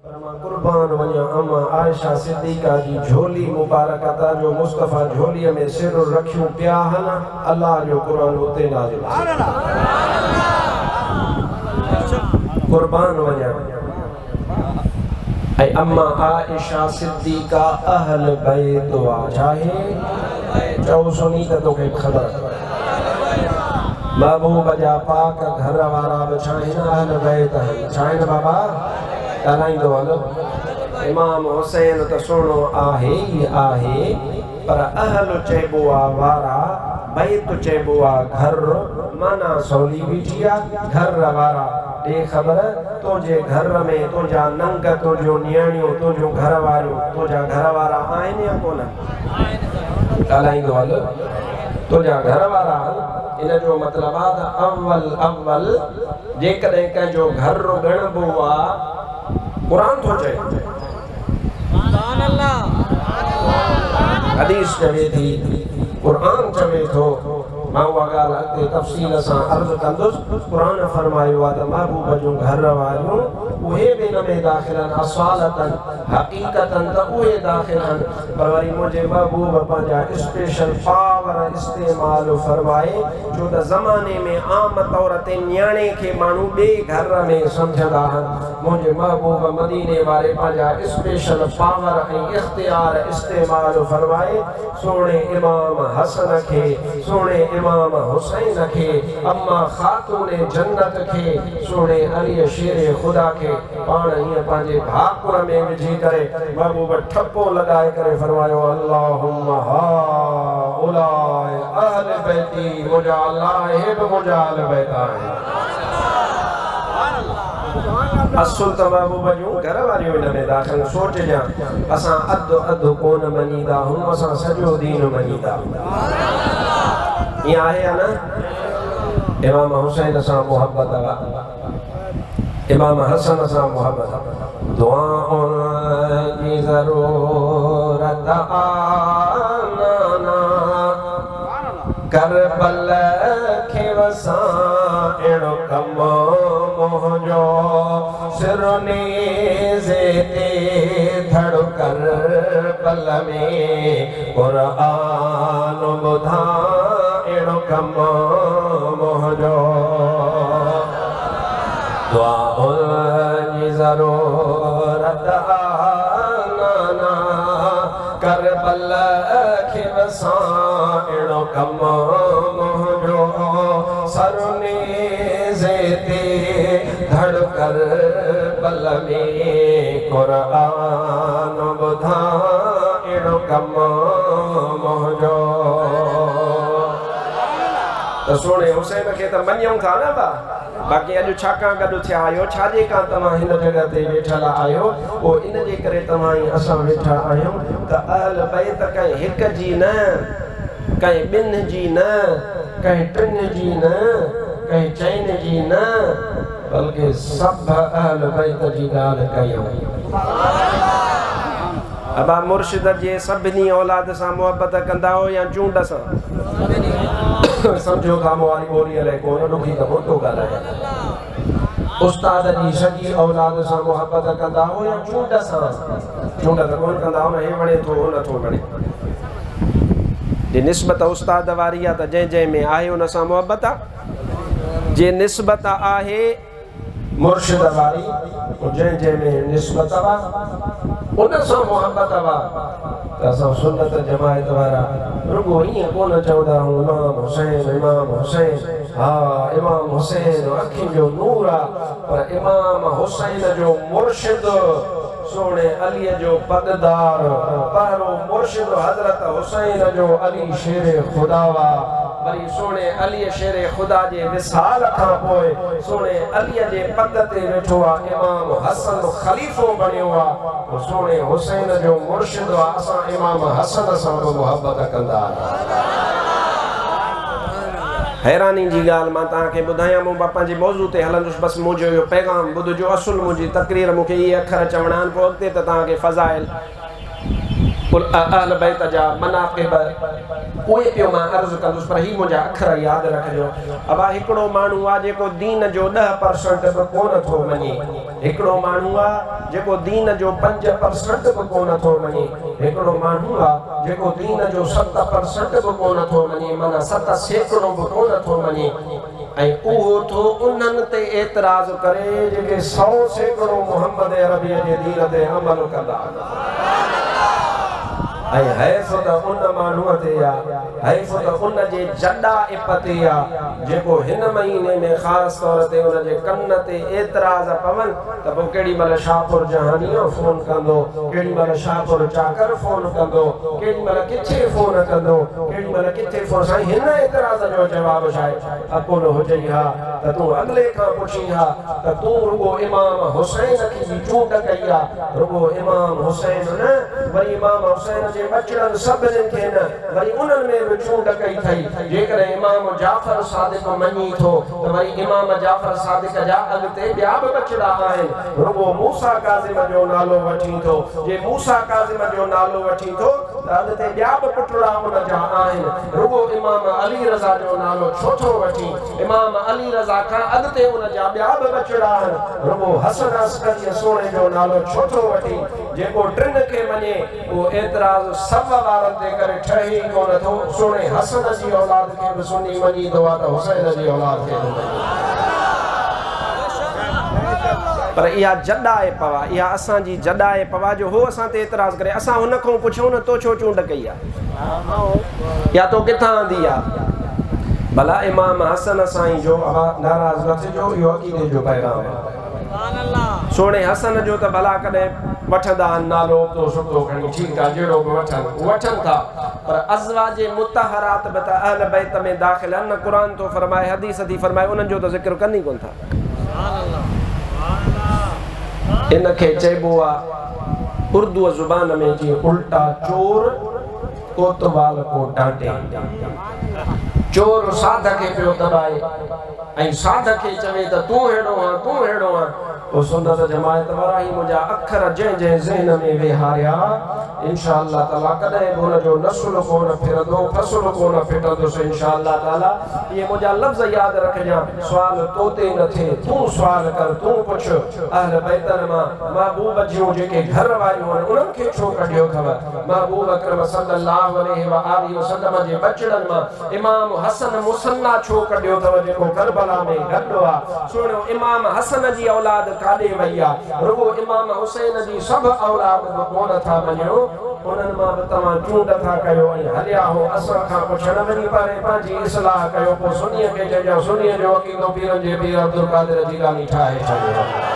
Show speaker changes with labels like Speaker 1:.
Speaker 1: پر مان قربان وڃان امان عائشه صديقه جي جهولي مبارڪ تان جو مصطفيٰ جهوليء ۾ سر رکيون پيا هن، الله جو قرآن اتي نازل ٿيو. قربان وڃان ۽ امان عائشه صديقه اهل بيت آ، ڇاهي؟ چئو سني ته توکي خبر. محبوب جا پاڪ گهر وارا به ڇاهن؟ اهل بيت آهن. ڇاهن بابا؟ ڳالهائيندو هل. امام حسين ته سهڻو آهي ئي آهي پر اهل چئبو آ وارا، بيت چئبو آ گهر، معنيٰ سولي بيٺي آ، گهر وارا. ڏي خبر تنهنجي گهر ۾ تنهنجا ننگ، تنهنجون نياڻيون، تنهنجون گهر واريون، تنهنجا گهر وارا آهن يا ڪونهن؟ ڳالهائيندو هل. تنهنجا گهر وارا آهن. ان جو مطلب آ ته اول اول جيڪڏهن ڪنهن جو گهر ڳڻبو آ، قرآن ٿو چئي، حديث چوي ٿي، قرآن چوي ٿو، مان اها ڳالهه اڳتي تفصيل سان عرض ڪندس، قرآن فرمايو آ ته محبوب جون گهر واريون اهي به ان ۾ داخل آهن، اصالتاً حقيقتاً ته اهي داخل آهن، پر وري منهنجي محبوب پنهنجا اسپيشل پاور استعمال فرمائي، ڇو ته زماني ۾ عام طور تي نياڻي کي ماڻهو ٻئي گهر ۾ سمجهندا آهن. منهنجي محبوب مديني واري پنهنجا اسپيشل پاور ۽ اختيار استعمال فرمائي سهڻي امام حسن کي، سهڻي امام حسين کي، اما خاتون جنت کي، سهڻي علي شير خدا کي پاڻ هيئن پنهنجي ڀاڪر ۾ وجهي ڪري محبوب ٺپو لڳائي ڪري فرمايو اللهم هؤلاء اهل بيتي منهنجا الله اهي به منهنجا اهل بيت آهن. اصل ته محبوب جون گهر واريون ان ۾ داخل سوچجان اسان اڌ اڌ ڪونه مڃيندا هون اسان سڄو دين مڃيندا ائين آهي يا نه امام حسين سان محبت امام حسن سان محبت دعائن جي ضرورت آ نانا ڪربل کي وسان اهڙو ڪم منهنجو سر نيزي تي ڌڙ ڪربل ۾ قرآن ٻڌان اهڙو ڪم منهنجو دعائن جي ضرورت آ نانا ڪربل کي وسان اهڙو ڪم منهنجو سر نيزي تي ڌڙ ڪربل ۾ قرآن ٻڌان اهڙو ڪم منهنجو. ته سهڻي حسين کي ته مڃيون ٿا نه ابا. باقي اڄ ڇاڪان گڏ ٿيا آهيو، ڇاجي ڪان توهان هن جڳهه تي ويٺل آهيو، اهو ان جي ڪري توهان ۽ اسان ويٺا آهيون ته اهل بيت ڪنهن هڪ جي نه، ڪنهن ٻن جي نه، ڪنهن ٽن جي نه، ڪنهن چئن جي نه، بلڪه سڀ اهل بيت جي ڳالهه ڪيون. ابا مرشد جي سڀني اولاد سان محبت ڪندا هو يا چونڊ سان؟ سمجهو ٿا مون واري ٻولي الائي ڪونه ڏکي ته ڪونه ٿو ڳالهايان. استاد جي سڄي اولاد سان محبت ڪندا هو يا چونڊ سان؟ چونڊ ته ڪونه ڪندا هو نه هي وڻي ٿو هو نٿو وڻي. جي نسبت استاد واري آ ته جنهن جنهن ۾ آهي ان سان محبت آ. جي نسبت آهي. مرشد واري جنهن جنهن ۾ نسبت هئا ان سان محبت هئا ته اسان سنت جماعت وارا رڳو ائين ڪونه چوندا آهيون امام حسين امام حسين ها امام حسين اکين جو نور آ پر امام حسين جو مرشد سهڻي علي جو پڳدار پهرو مرشد حضرت حسين جو علي شير خدا وا وري سهڻي علي شير خدا جي وصال کان پوء سهڻي علي جي پڳ تي ويٺو آ امام حسن خليفو بڻيو آ پوء سهڻي حسين جو مرشد آ اسان امام حسن سان به محبت ڪندا آهيون. حيراني جي ڳالهه مان توهان کي ٻڌايان مون پنهنجي موضوع تي هلندس بس منهنجو اهو پيغام ٻڌجو اصل منهنجي تقرير مون کي اهي اکر چوڻا آهن پوء اڳتي ته توهان کي فضائل. اهل بيت جا مناقب اهي پيو مان عرض ڪندس پر هي منهنجا اکر ياد رکجو. ابا هڪڙو ماڻهو آ جيڪو دين جو 10% به ڪونه ٿو مڃي. هڪڙو ماڻهو آ جيڪو دين جو 5% به ڪونه ٿو مڃي. هڪڙو ماڻهو آ جيڪو دين جو 7% به ڪونه ٿو مڃي معنيٰ 7% به ڪونه ٿو مڃي ۽ اهو ٿو انهن تي اعتراض ڪري جيڪي 100% محمد عربيء جي دين تي عمل ڪندا. ۽ حيف ته ان ماڻهوء تي آ، حيف ته ان جي جڏائپ تي آ، جيڪو هن مهيني ۾ خاص طور تي ان جي ڪن تي اعتراض پون ته پوء ڪيڏي مهل شاهپور جهانيء فون ڪندو، ڪيڏي مهل شاهپور چاڪر فون ڪندو، ڪيڏي مهل ڪٿي فون ڪندو، ڪيڏي مهل ڪٿي فون، سائين هن اعتراض جو جواب شايد عقل هجئي ها ته تون اڳلي کان پڇين ها ته تون رڳو امام حسين کي جي چونڊ ڪئي آ، رڳو امام حسين نه، وري امام حسين جي ٻچڙن سڀنين کي نه، وري انهن ۾ به چونڊ ڪئي ٿئي. جيڪڏهن امام جعفر صادق مڃين ٿو ته وري امام جعفر صادق جا اڳتي ٻيا به ٻچڙا آهن. رڳو موسيٰ ڪاظم جو نالو وٺين ٿو. جي موسيٰ ڪاظم جو نالو وٺين ٿو ته اڳتي ٻيا به پٽڙا ان جا آهن. رڳو امام علي رضا جو نالو ڇو ٿو وٺين؟ امام علي رضا کان اڳتي ان جا ٻيا به ٻچڙا آهن. رڳو حسن عسڪريء سهڻي جو نالو ڇو ٿو وٺين؟ جيڪو ٽن کي مڃي، اهو اعتراض سو وارن تي ڪري ٺهي ئي ڪونه ٿو. سهڻي حسن جي اولاد کي به سني مڃيندو آ ته حسين جي اولاد کي به مڃي. پر اها جڏائپ آ، اها اسان جي جڏائپ آ جو هو اسان تي اعتراض ڪري. اسان هن کان پڇون نه تو ڇو چونڊ ڪئي آ؟ يا تو ڪٿان آندي آ؟ ڀلا امام حسن سائين جو اوهان ناراض نه ٿجو اهو عقيدي جو پيغام آ. سهڻي حسن جو ته ڀلا ڪڏهن وٺندا آهن نالو ابتو سبتو کڻي ٺيڪ آ جهڙو به وٺن وٺن ٿا پر ازواج مطهرات به ته اهل بيت ۾ داخل آهن نه قرآن ٿو فرمائي حديث ٿي فرمائي انهن جو ته ذڪر ڪن ئي ڪونه ٿا. ان کي چئبو آ اردوء زبان ۾ جيئن الٽا چور ڪوتوال ڪو ڊانٽي. چور ساڌ کي پيو دٻائي ۽ ساڌ کي چوي ته تون ههڙو آن تون ههڙو آن. او سنت جماعت وارا هي منهنجا اکر جنهن جنهن ذهن ۾ ويهاريا انشاء الله تعالي ڪڏهن به ان جو نسل ڪونه ڦرندو فصل ڪونه ڦٽندس انشاء الله تعالي اهي منهنجا لفظ ياد رکجان سوال تو تي نه ٿئي تون سوال ڪر تون پڇ اهل بيتن مان محبوب جون جيڪي گهر واريون آهن انهن کي ڇو ڪڍيو اٿو؟ محبوب اڪرم صلّي اللّٰه عليه واٰله وسلّم جي ٻچڙن مان امام حسن مثنيٰ ڇو ڪڍيو اٿو جيڪو ڪربلا ۾ گڏ آ؟ سهڻو امام حسن جي اولاد ڪاڏي وئي آ؟ رڳو امام حسين جي سڀ اولاد به ڪونه ٿا مڃيو، انهن مان به توهان چونڊ ٿا ڪيو ۽ هليا هو اسان کان پڇڻ وڃي پري پنهنجي اصلاح ڪيو پوء سنيء کي چئجان سنيء جو عقيدو پيرن جي پير عبدالقادر جيلاني ٺاهي ڇڏيو.